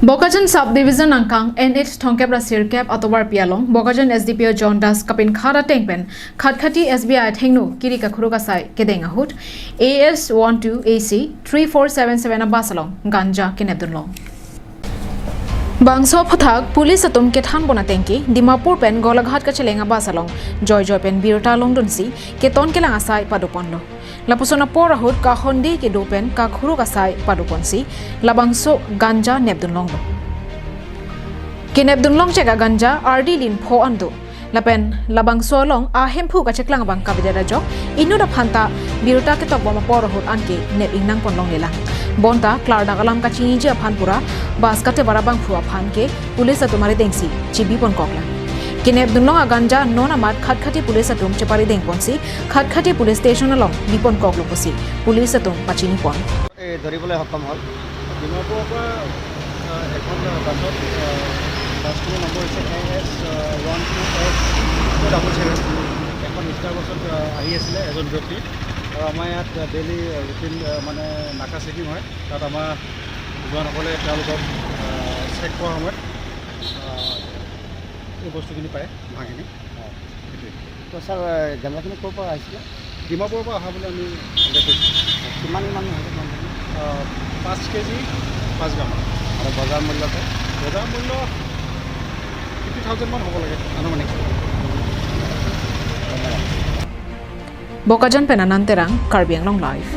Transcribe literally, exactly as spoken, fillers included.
Bokajan Sub Division angkang N H thomkep ra sirkep atovarpi along Bokajan S D P O John Das kapinkhat ateng pen Khatkhati S B I athengno kiri kakhuruk asai kedeng ahut A S one two A C three four seven seven abus along ganja kenepdunlong. Bangso aphuthak police atum kethan pon ateng ke Dimapur pen Golaghat kacheleng abus along joijoi pen birta longdunsi keton kelang asai padoponlo. Lapuson apor ahut kahonde kedo pen kakhuruk asai padoponsi labangso ganja nepdunlonglo. Kenepdunlong chek aganja ardi lin pho an do. Lapen labangso along ahemphu kacheklang abang kavedet ajok inut aphanta birta ketokbom apor ahut anke nep ingnang ponlonglelang. Bonta klardak alam kachiniji aphan pura bus katevar abangphu aphan ke police atum aridengsi chibi ponkoklang. Kenepdunlong aganja non amat Khatkhati police atum cheparideng ponsi Khatkhati police station along biponkoklo pusi police atum pachinipon. এই ধৰিবলৈ সক্ষম হ'ল। ডিমাপুৰৰ পৰা, আহ, এখন, আহ, বাছত, আহ, বাছখনৰ নম্বৰ হৈছে A S one two S double seven. এখন ৰিক্সা বাছত, আহ, আহি আছিলে এজন ব্যক্তি। আৰু আমাৰ ইয়াত, আহ, ডেইলি, আহ, ৰুটিন, আহ, মানে নাকা চেকিং হয়। তাত আমাৰ জোৱানসকলে তেওঁলোকক, আহ, চেক কৰাৰ সময়ত, আহ, এই বস্তুখিনি পায়, ভাঙখিনি। হয়। সেইটোৱে। তো ছাৰ, গাঁজাখিনি ক'ৰ পৰা আহিছিলে? ডিমাপুৰৰ পৰা অহা বুলি আমি সন্দেহ কৰিছোঁ। কিমান মান হ'ব গাঁজাখিনি? আহ, পাঁচ কেজি পাঁচ গ্ৰাম। আৰু বজাৰ মূল্যটো? বজাৰ মূল্য ফিফটি থাউজেণ্ডমান হ'ব লাগে, আনুমানিক। ধন্যবাদ। Bokajan pen Anand Terang, Karbi Anglong Live.